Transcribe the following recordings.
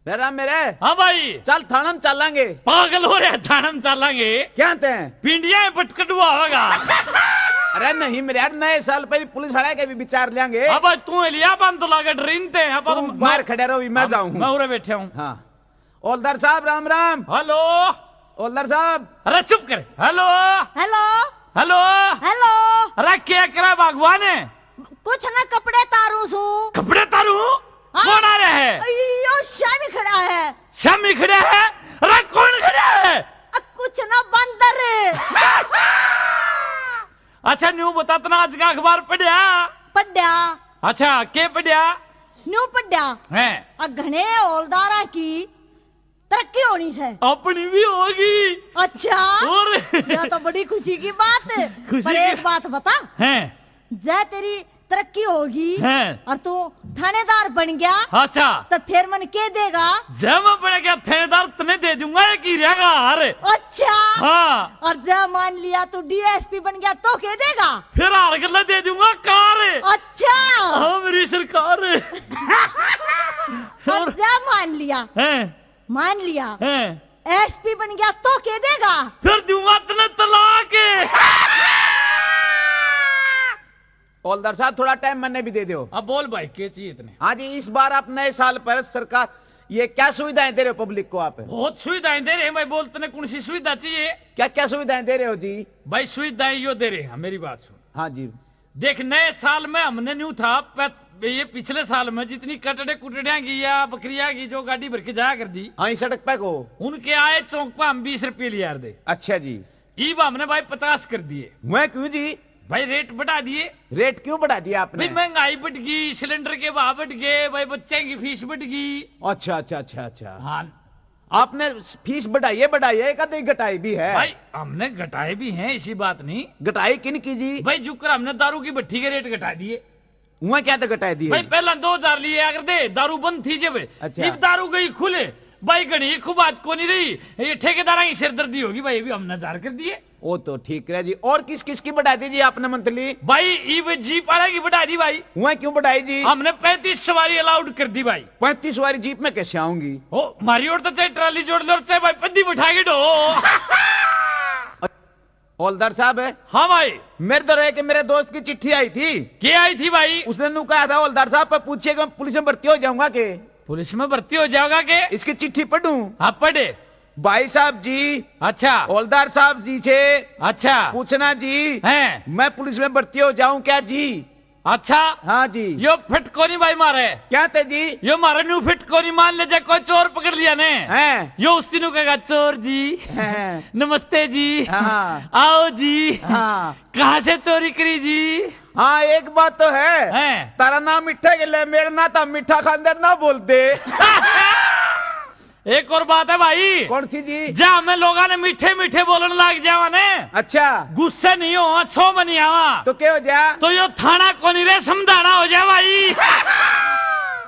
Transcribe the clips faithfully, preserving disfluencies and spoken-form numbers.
रे राम मेरे। हाँ भाई। चल, थाना में चलांगे। पागल हो रहा है, थाना में चलांगे? क्या ते? पिंडिया में पटकटुआ होगा। अरे नहीं मेरे यार, नए साल पर पुलिस वाले के भी विचार लेंगे। अब तू लिया बंद तो लागे डरिन ते, अब तू बाहर खड़े रहो, मैं जाऊं। मैं उरे बैठे हूँ। हाँ। हवलदार साहब, राम राम। हेलो। हवलदार साहब। अरे चुप कर। हेलो। हेलो। हेलो। हेलो। अरे क्या करा भगवान है? कुछ ना, कपड़े तारू सू। कपड़े तारू? हाँ। कौन आ रहा है? यो शामी खड़ा है। शामी खड़ा है? अरे कौन खड़ा है? अ, कुछ ना, बंदर। अच्छा न्यू बता, तना आज का अखबार पढ़या? पढ़या। अच्छा, के पढ़या? न्यू पढ़या। हैं। अ, घणे हवलदारा की तरक्की होनी से। अपनी भी होगी। अच्छा? और? यह तो बड़ी खुशी की बात है। खुशी पर की एक बात बता। हैं। जय तेरी तरक्की होगी हैं। और तू थानेदार बन गया, अच्छा। तो फिर मन के देगा? जय मैं बन गया थानेदार, तने दे दूंगा एक हीरे का हार। अच्छा। हाँ। और जय मान लिया तू डीएसपी बन गया, तो के देगा? फिर हार गला दे दूंगा कार। अच्छा। हाँ, मेरी सरकार। और और जय मान लिया, हैं। मान लिया, हैं। एसपी बन गया, तो के देगा? फिर दूंगा तने तलाक। हवलदार साहब, थोड़ा टाइम मन्ने भी दे दो। अब बोल भाई, के चाहिए इतने? हाँ जी, इस बार आप नए साल पर सरकार, ये क्या सुविधाएं दे रहे हो पब्लिक को आप? बहुत सुविधाएं दे रहे हैं भाई। बोल, तने कौन सी सुविधा चाहिए? क्या क्या सुविधाएं दे रहे हो जी? भाई, सुविधाएं यो दे रहे हैं, मेरी बात सुन। हाँ जी। देख, नए साल में हमने न्यू था, प-, ये पिछले साल में जितनी कटड़े कुटड़ियां की या बकरिया की जो गाड़ी भर के जाया कर दी, हाँ, इस सड़क पे को। उनके आए चौक पे हम बीस रुपये लिया दे। अच्छा जी। ईब हमने भाई पचास कर दिए। मैं क्यों जी? भाई रेट बढ़ा दिए। रेट क्यों बढ़ा दिया आपने? भाई महंगाई बढ़ गई, सिलेंडर के भाव बढ़ गए, भाई बच्चे की फीस बढ़ गई। अच्छा, अच्छा, अच्छा, अच्छा। हाँ। आपने फीस बढ़ाई है, बढ़ाई है, कदे घटाई भी है? भाई हमने घटाए भी हैं, ऐसी बात नहीं। घटाई किन की जी? भाई जुकर हमने दारू की भट्टी के रेट घटा दिए। हुआ क्या तो घटाए दिए? भाई पहला दो हजार लिए अगर दे, दारू बंद थी जब। अच्छा। इब दारू गई खुले, भाई घणी खूब बात को नहीं रही, ये ठेकेदारा की सिरदर्दी होगी भाई, अभी हमने हजार कर दिए। वो तो ठीक रहा जी। और किस किस की बढ़ा दी जी आपने मंथली? भाई इब जीप वाला की बढ़ा दी भाई। वह क्यों बढ़ाई जी? हमने पैंतीस सवारी अलाउड कर दी भाई। पैंतीस सवारी जीप में कैसे आऊंगी? ओ, हमारी ओर तो चाहे ट्राली जोड़ लो, चाहे भाई पद्दी बिठा के ढो। हवलदार साहब। हाँ भाई। मेरे तो रहे कि मेरे दोस्त की चिट्ठी आई थी। क्या आई थी भाई? उसने नू कहा था, हवलदार साहब पर पूछिए कि मैं पुलिस में भर्ती हो जाऊंगा के? पुलिस में भर्ती हो जाओगा के? इसकी चिट्ठी पढ़ूं? हाँ, पढ़े। भाई साहब जी। अच्छा। हवलदार साहब जी से। अच्छा। पूछना जी। हैं। मैं पुलिस में भर्ती हो जाऊं क्या जी? अच्छा। हाँ जी। यो फिट कोनी भाई मारे। क्या थे जी? यो मारे न्यू फिट कोनी। मान ले जे कोई चोर पकड़ लिया ने। हैं। यो उस तीनों कहेगा, "चोर जी, हैं। नमस्ते जी, हाँ। आओ जी, हाँ। कहाँ से चोरी करी जी?" हाँ, एक बात तो है। हैं। तारा ना मीठा के ले, मेरा ना था मीठा खांदर ना बोलते। एक और बात है भाई। कौन सी जी? जा हमें लोगा ने मीठे मीठे बोलन लाग जावा ने। अच्छा। गुस्से नहीं हो, छो में नहीं आवा। तो क्या हो जा? तो यो थाना कोनी रे, समझाना हो जा भाई।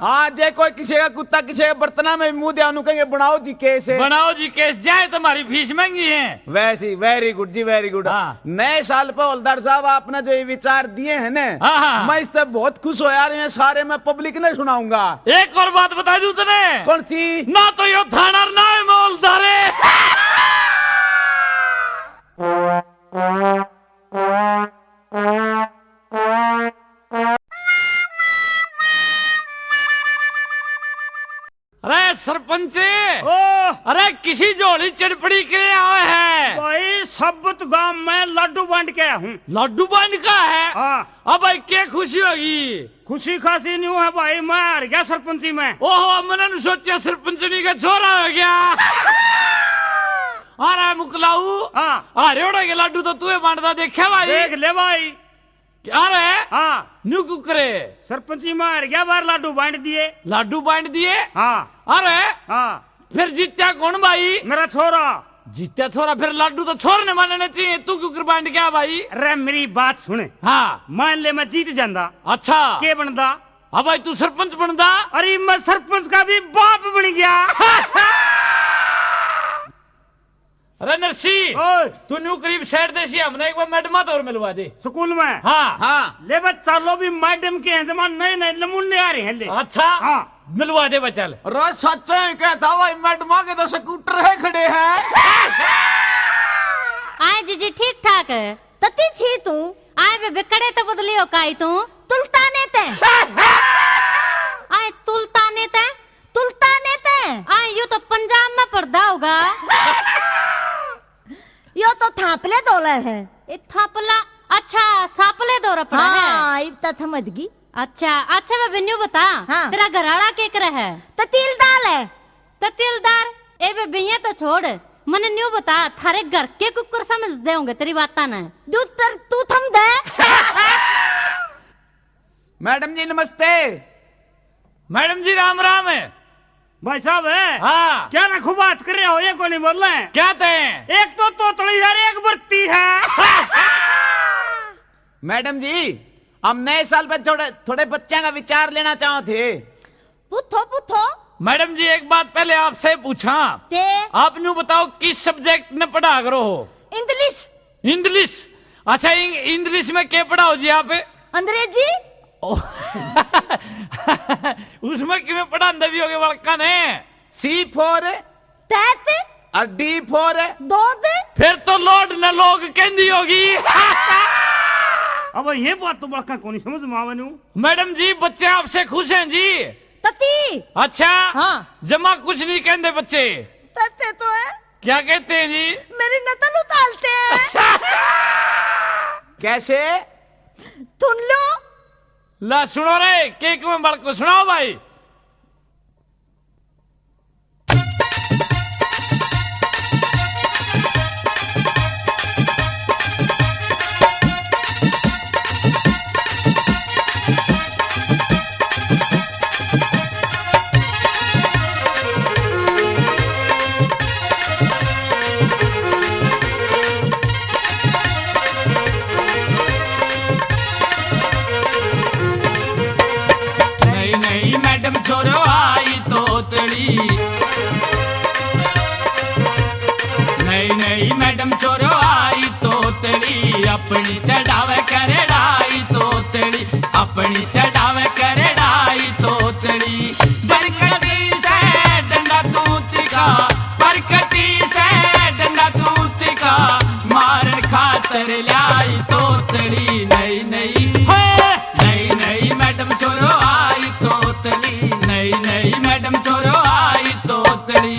हाँ, जे कोई किसी का कुत्ता किसी के बर्तना में मुंह दिया, उन्होंने कहेंगे, "बनाओ जी केस है।" बनाओ जी केस, जाए तुम्हारी फीस महंगी है। वैसी, very good जी, very good। हाँ। नए साल पे हवलदार साहब आपने जो ये विचार दिए हैं ना, हाँ, हाँ। मैं इससे बहुत खुश हो यार, ये सारे मैं पब्लिक ने सुनाऊंगा। एक और बात बता दूं तने। कौन सी? ना तो यो थाना ना है मैं हवलदार है। अरे सरपंच, ओ! अरे किसी झोली चिड़पड़ी के आवे है? भाई, साबुत गांव में लाडू बांट के आया हूँ। लाडू बांट का है? हाँ। अब भाई, क्या खुशी होगी? खुशी खासी न्यू है भाई, मैं हार गया सरपंची में। ओहो, मैंने नु सोचा सरपंचनी का छोरा हो गया। अरे मुकलाऊ, हाँ। हारे ओड़े के लाडू तो तू ही बांटता देखा भाई। देख ले भाई। क्या रे? हाँ। न्यू क्यों करे? सरपंची में हार गया, बार लाडू बांट दिए। लाडू बांट दिए? हाँ। अरे? हाँ। फिर जीत्या कौन भाई? मेरा छोरा। जीत्या छोरा, फिर लाडू तो छोर ने मानने चाहिए, तू क्यों कर बांट गया भाई? अरे मेरी बात सुन। हाँ। मान ले मैं जीत जांदा। अच्छा। के बनदा? हाँ भाई, तू सरपंच बनदा। अरे मैं सरपंच का भी बाप बन गया। अरे नरसी, ओए। तू न्यू करीब साइड दे सी, हमने एक बार मैडमा तो और मिलवा दे। स्कूल में? हाँ। हाँ। ले बस, चलो भी मैडम के हैं, जमा नए नए नमूने आ रहे हैं ले। अच्छा। हाँ। मिलवा दे बचल। रो सच है कहता भाई, मैडमा के तो स्कूटर है खड़े हैं। आए जीजी ठीक ठाक है। तती थी तू। आए बेबे कड़े तो बदली हो काई तू। तुलता ने ते। आए तुलता ने ते। तुलता ने ते। आए यू तो पंजाब में पड़दा होगा। यो तो थापले धोले है। ए, थापला, अच्छा, सापले धोरा पड़ा है। हाँ, इब तो समझ गई। अच्छा, अच्छा, बेबे न्यू बता, हाँ। तेरा घर आला के करे है? तहसीलदार है। तहसीलदार? ए बेबे, ये तो छोड़, मने न्यू बता, थारे घर के कुकर समझते होंगे तेरी बातां ने? तू तर-, तू थम दे। मैडम जी नमस्ते। मैडम जी राम राम। भाई साहब है? हाँ। क्या रखू बात कर रहे हो, ये को नहीं बोल रहे हैं? क्या थे? एक तो तोतली यार, एक बत्ती है। मैडम जी, हम नए साल पर थोड़े, थोड़े बच्चों का विचार लेना चाहो थे। पूछो, पूछो। मैडम जी, एक बात पहले आपसे पूछा। ते? आप न्यू बताओ, किस सब्जेक्ट ने पढ़ा करो हो? इंग्लिश। इंग्लिश? अच्छा, इंग-, इंग्लिश में के पढ़ाओ जी आप? अंग्रेजी। ओ। उसमें किमें पढ़ांदे भी होगे बालकां ने? C for तहत। और D for दूध। फिर तो लोड न लोग कहंदी होगी। अब ये बात तो बालकां को नहीं समझ में आवे नू। मैडम जी, बच्चे आपसे खुश हैं जी। तती। अच्छा। हाँ। जमा कुछ नहीं कहंदे बच्चे। तते तो है। क्या कहते हैं जी? मेरी नतल उतारते हैं। कैसे? सुन लो। ला सुनो रे, केक में बड़ को सुनाओ भाई। नहीं, नहीं, मैडम छोरो आई तोतली। नहीं, नहीं, मैडम छोरो आई तोतली, अपनी चढ़ावे करड़ाई तोतली, अपनी चढ़ावे करड़ाई तोतली। बरकती से डंडा तू तिका, बरकती से डंडा तू तिका, मारण खातर ल्याई तोतली। नहीं, नहीं, हाँ। नहीं, नहीं, मैडम छोरो आई तोतली, नहीं, नहीं, मैडम छोरो आई तोतली।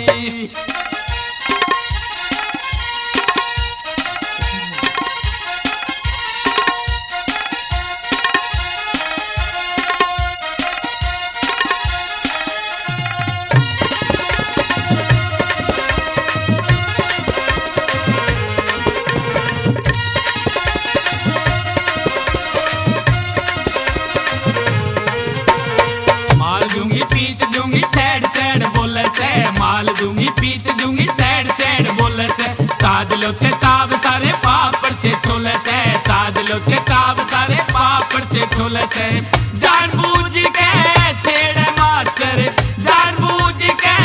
माल दूंगी, पीट दूंगी, सैड सैड बोले से। माल दूंगी, पीट दूंगी, सैड सैड बोले से। ताज लो के ताब सारे पापड़ से छोले से। ताज लो के ताब सारे पापड़ से छोले से। जानबूझ के छेड़े मास्टर, जानबूझ के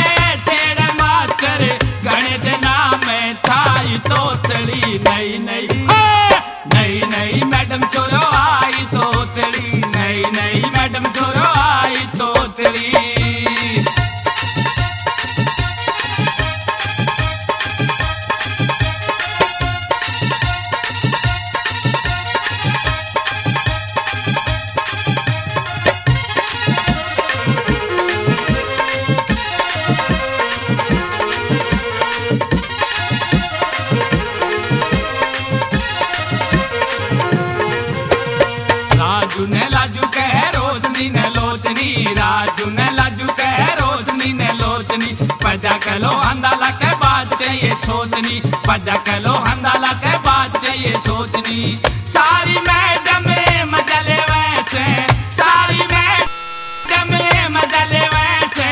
छेड़े मास्टर। घणे दिना में थाई तोतली। नहीं, नहीं, हाँ। नहीं, नहीं, मैडम छोरो आई तोतली। नहीं, नहीं, मैडम छोरो आई तोतली। राजू ने लाजू कह रोशनी ने लोचनी, राजू ने लाजू कह रोशनी ने लोचनी। पजा कलो आंदा लाके बात चाहिए सोचनी, पजा कलो आंदा लाके बात चाहिए सोचनी। सारी मैडम मजा ले वैसे, सारी मैडम मजा ले वैसे।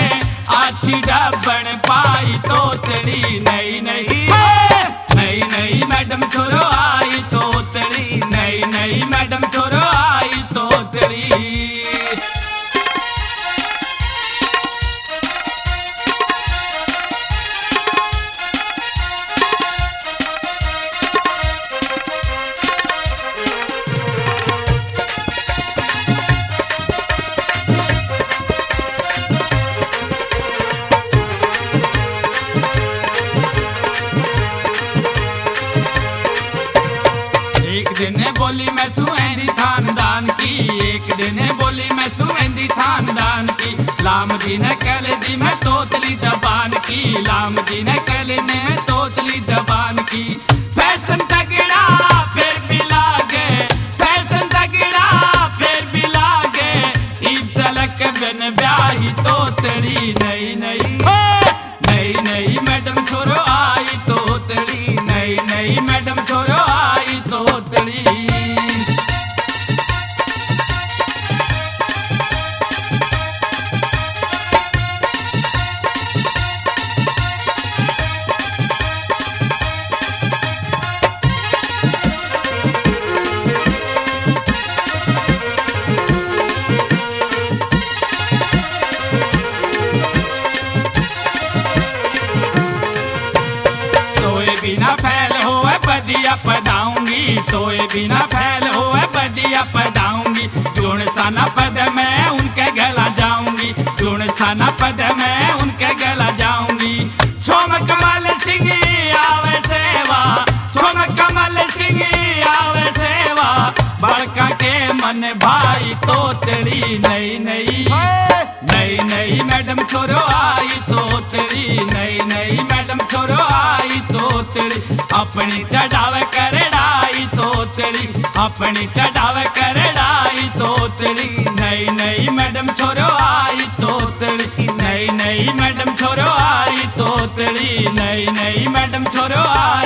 अच्छी डबन पाई तोतली। नहीं, नहीं, नहीं, नहीं, मैडम छोरो आई तोतली। नहीं, नहीं, मैडम छोरो आई तोतली। लाम जी ने कह ले जी मैं तोतली दबान की, लाम जी ने कह ले मैं तोतली दबान की। फैशन तगड़ा फिर भी लागे, फैशन तगड़ा फिर भी लागे। ईद तलक बिन ब्याही तोतली नहीं नहीं। नई नई मैडम छोरो आई तोतली, नई नई मैडम छोरो आई तोतली। तोए बिना फैल होए बदिया पदाऊंगी, तोए बिना फैल होए बदिया पदाऊंगी। जुण साना पद मैं उनके गला जाऊंगी, जुण साना पद मैं उनके गला जाऊंगी। छोम कमल सिंह आवे सेवा, छोम कमल सिंह आवे सेवा। बालका के मन भाई तोतली नई नई। नई नई मैडम छोरो आई तोतली, नई नई मैडम छोरो आई तोतली। अपनी चढ़ावे करड़ाई तोतली, अपनी चढ़ावे करड़ाई तोतली। नई नई मैडम छोरो आई तोतली, नई नई मैडम छोरो आई तोतली, नई नई मैडम छोरो आई